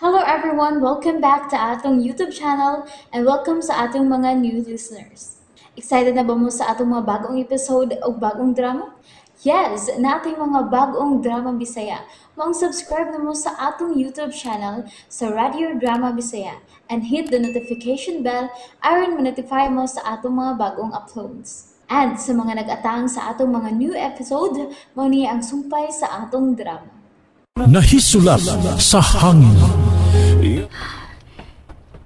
Hello everyone! Welcome back to atong YouTube channel and welcome sa atong mga new listeners. Excited na ba mo sa atong mga bagong episode o bagong drama? Yes! Nating mga bagong drama Bisaya. Maong subscribe na mo sa atong YouTube channel sa Radio Drama Bisaya and hit the notification bell aron ma-notify mo sa atong mga bagong uploads. And sa mga nag-atang sa atong mga new episode, mao ni ang sumpay sa atong drama. Nahisulat sa hangin.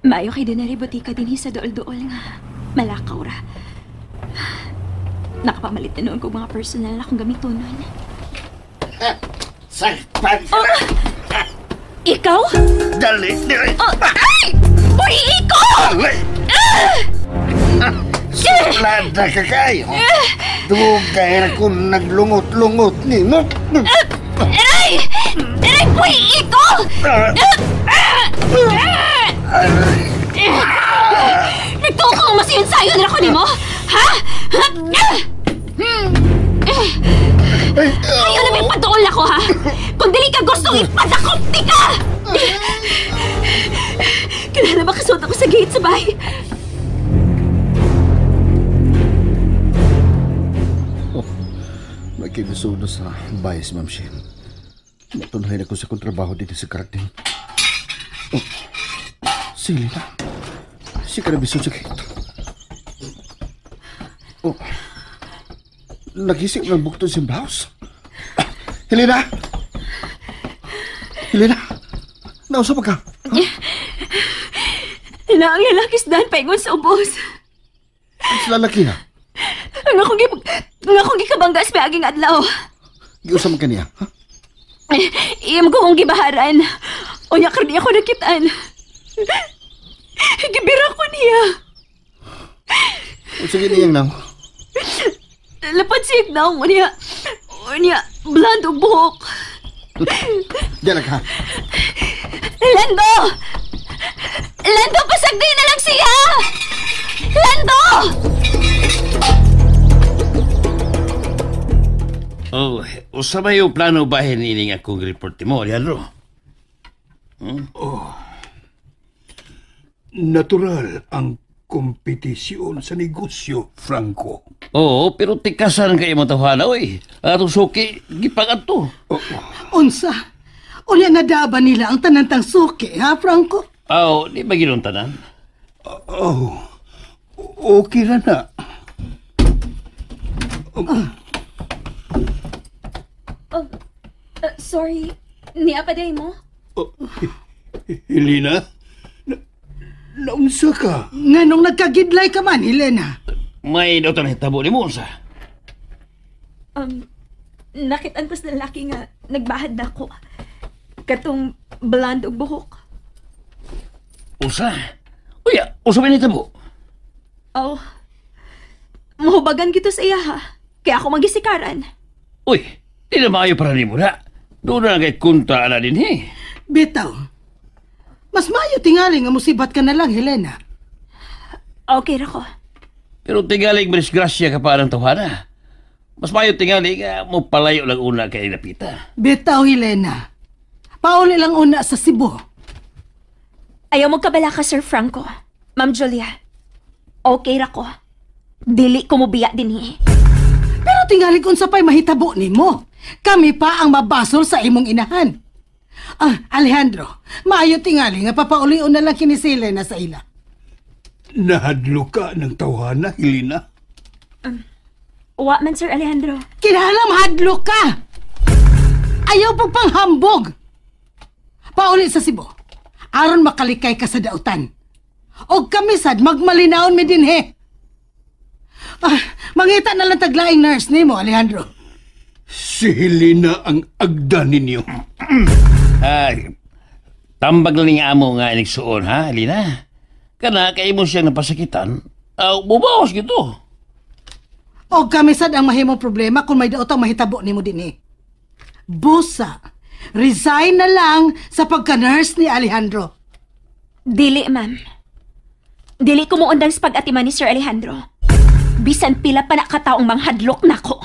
Maayo kay dinari botika dinhi sa duol-duol nga malakaw ra. Nakapamalit na noon kog mga personal na akong gamitonon. Sakpan! Oh! Ikaw? Dali! Dali! Oh! Ay! Uy, iko! Dali! Sulada ka kayo! Dugay na kung naglungot-lungot ni mo! Aray! Aray, boy, iko! Nagtukong masiyon sayo na ako ni mo? Ha? Ayaw na may paduol ako, ha? Kung dili ka gustong ipadakop, di ka! Kailangan makasuot ako sa gate sa bahay. Oh, magkibisudo sa bahay si Ma'am Shen. Matunhay na ko sa kontrabaho dito sa karating. Oh, sili na. Si Karabisod sa gate. Oh, nagising ng bukton si blouse. Helena! Helena! Nausa pa ka? Huh? Ang lalakis daan paingon sa ubos. Sa lalaki ha? Ang akong gikabanggas may aging adlaw. Giusa man kaniya, ha? Iyam ko kong gibaharan. Unya karon ako nakitaan. Gibira ko niya. Sige niyang naw. Lapad siya naw. Unya, unya, blonde og buhok. Diyan ka. Lando! Lando, pasagdi na lang siya! Lando! Oh, usa ba yung plano bahin ini nga akong report mo, Alejandro? Hmm? Oh. Natural ang kompetisyon sa negosyo, Franco. Oo, pero tikasan kayo mo tawhana, oy. Atong suki, gipangadto. Oh. Unsa? Unya nadaba nila ang tanantang suki, ha, Franco? Oo, di ba ginong tanan? Oh, okay na na. Oh, sorry, niya pa day mo? Oh, Helena? Naunsa ka? Nganong nagkagidlay ka man, Helena? May daw tanay tabo ni mo, unsa? Nakitaan ko sa lalaki nga nagbahad na ako. Katong blonde og buhok. Usa? Uya, usa ba nitabo? Oh. Mahubagan gito sa iya, ha? Kaya ako magisikaran. Uy, di na maayo para nimo na. Doon na kay kunta na din, he. Bitaw. Mas maayo tingali nga musibat ka na lang, Helena. Okay ra ko. Pero tingali madisgrasya ka pa ng tawhana. Mas maayo tingali nga mo palayo lang una kay napita. Bitaw, Helena. Pauli lang una sa Cebu. Ayaw mo kabala ka, Sir Franco. Ma'am Julia, okay ra ko. Dili ko mobiya din, he. Pero tingali kung sapay mahitabo nimo. Kami pa ang mabasol sa imong inahan. Ah, Alejandro, maayo tingali nga papaulion na lang kini si Helena sa ila. Nahadlo ka ng tawhana, Helena? Wa man, Sir Alejandro. Kinahanglan mahadlo ka! Ayaw pagpanghambog! Pauli sa Cebu, aron makalikay ka sa dautan. Og kami sad, magmalinaon mi dinhe. Ah, mangita na lang taglaing nurse nimo, Alejandro. Si Helena ang agda ninyo. Ay, tambag lang nga amo nga inigsuon, ha, Helena? Kana, kay mo siyang napasakitan, bubawas gito. Og kami sad ang mahimong problema kung may daotang mahitabo nimo dinhi. Busa, resign na lang sa pagka-nurse ni Alejandro. Dili, ma'am. Dili ko muundang sa pag-atiman ni Sir Alejandro. Bisan pila pa na kataong manghadlok nako.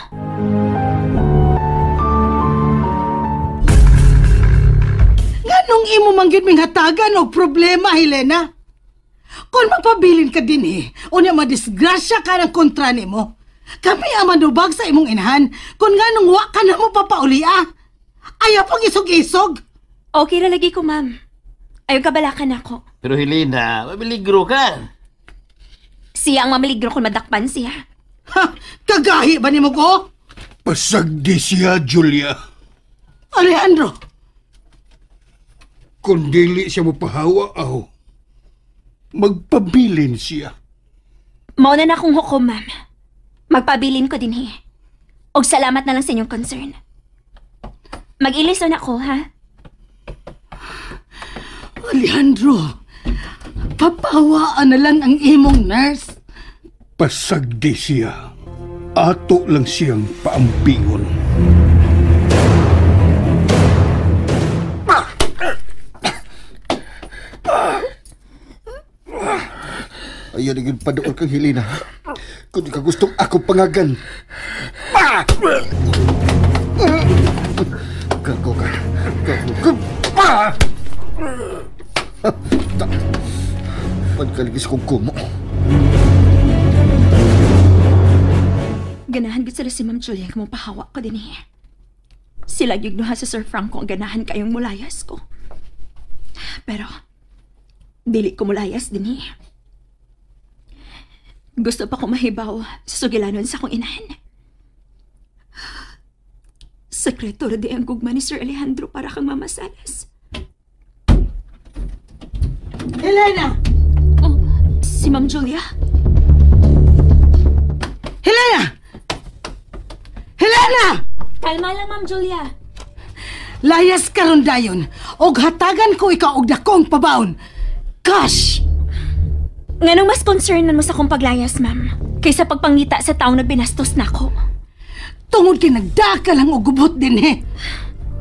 Nga Nganong imo man gyud ming hatagan og problema, Helena? Kung magpabilin ka dinhi, unya madisgrasya ka ng kontra nimo. Kami ang manubag sa imong inahan kung nganong wa ka na mo papaulia. Ayaw pang isog-isog. Okay ra lagi ko, ma'am. Ayaw kabalakan ako. Pero Helena, mamiligro ka. Siya ang mamaligro kung madakpan siya. Ha, kagahi ba nimo ko? Pasagdi siya, Julia. Alejandro. Kung dili siya mapahawa, aw, magpabilin siya. Mao na akong hukom, ma'am. Magpabilin ko dinhi. Og salamat na lang sa inyong concern. Mag-ilison ako, ha? Alejandro, papahawaan na lang ang imong nurse. Pasagdi siya. Ato lang siyang paampingon. Ayaw na yun padool kang Helena. Kung di ka gustong ako pangagan. Gago ka. Gago ka. Pagkaligis kong kumo. Ganahan gid sila si Ma'am Julia kung mapahawa ko din eh. Sila gyud duha sa Sir Franco ang ganahan kayong mulayas ko. Pero, dili ko mulayas din eh. Gusto pa ko mahibaw sa sugilanon sa akong inahan. Sekreto ra di ang gugma ni Sir Alejandro para kang Mama Salas. Helena! Oh, si Ma'am Julia? Helena! Helena! Kalma lang, Ma'am Julia. Layas karon dayon, og hatagan ko ikaw og dakong pabaon. Cash! Nganong mas concern man mo sa akong paglayas, ma'am, kaysa pagpangita sa taong nagbinastos nako. Tungod kay nagdaka lang og gubot din he.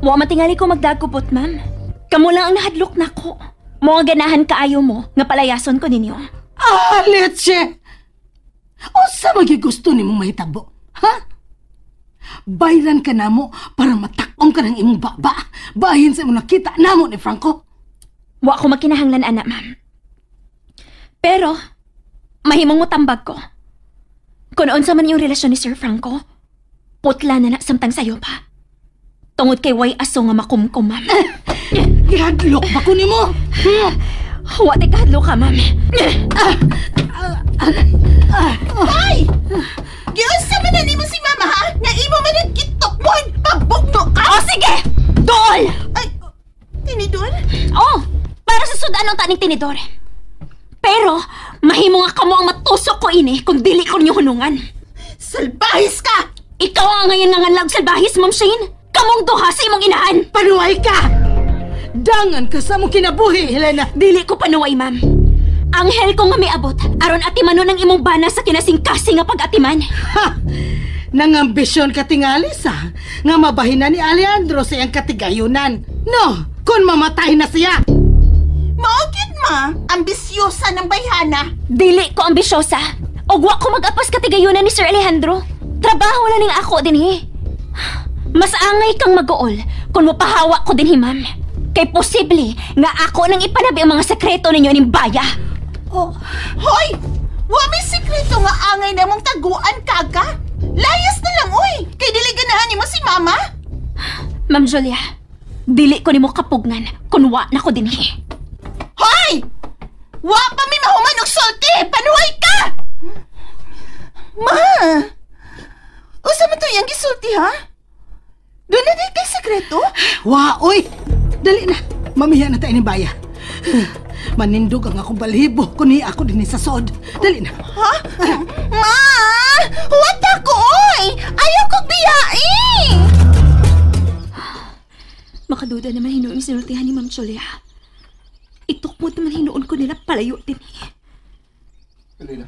Wa matingali ko magdagubot, ma'am. Kamo lang ang nahadlok nako. Mo ang ganahan kaayo mo nga palayason ko ninyo. Ah, leche! Unsa man gusto nimong mahitabo, ha? Bayran ka namo para matak-om ka ng imong baba. Bahin sa imong nakita namo ni Franco. Wa ko makinahanglan, ana, ma'am. Pero, mahimong mutambag ko. Kung unsa man yung relasyon ni Sir Franco, putla na na samtang sayo pa. Tungod kay way aso nga makumkum, ma'am. Gihadlok ba ko nimo? Wa tay kahadlok ka, ma'am. Ay! Giunsa man na nimo si mama, ha? Nga imo man ang gitukmon! Pagbugno ka! Oh, sige! Dool! Ay, tinidor? Oh, para sa sudan ang taning tinidor. Pero, mahimo nga kamo ang matusok ko ini kung dili ko ninyo hunungan. Salbahis ka! Ikaw ang ngayon nanganlag salbahis, Ma'am Shane. Kamong duha sa imong inahan. Panuway ka! Dangan ka sa mong kinabuhi, Helena. Dili ko panuway, ma'am. Anghel ko nga miabot, aron atimanon ang imong bana sa kinasingkasing nga pag-atiman. Ha! Nangambisyon ka tingali sa nga mabahin na ni Alejandro sa iyang katigayunan. No, kung mamatay na siya. Maugid ma, ambisyosa ng bayhana. Dili ko ambisyosa. Og wa ko mag-apas katigayunan ni Sir Alejandro. Trabaho na ning ako dinhi. Mas angay kang mag-uol kung mapahawa ko dinhi, ma'am. Kay posible nga ako nang ipanabi ang mga sekreto ninyo ning baya. Oh. Hoy! Wa may sekreto nga angay na mong taguan kaga. Layas na lang, oy! Kay dili ganahan nimo si mama. Ma'am Julia, dili ko nimo kapugnan kun wa na ko dinhi. Hoy! Wa pa mi mahuman og sulti! Panuway ka! Ma! Usa man to iyang gisulti, ha? Doon na di kay sekreto? Wa, oy! Dali na! Mamiya na tayo ni Baya. Manindog ang akong balhibo kung niya ako din sa sod. Dali na. Ha? Ma! Huwag ako, oy! Ayaw kong biyain! Makaduda naman hinuong sinultihan ni Ma'am Julia. Itukmod naman hinuon ko nila palayo din. Elena.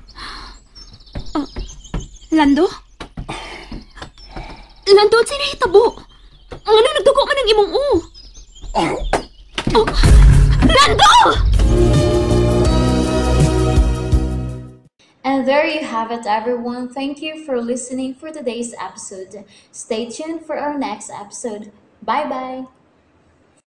Lando? Lando, ang sinahitabo? Ano nagdugo man ang imong u? Oh. Lando! And there you have it, everyone. Thank you for listening for today's episode. Stay tuned for our next episode. Bye-bye!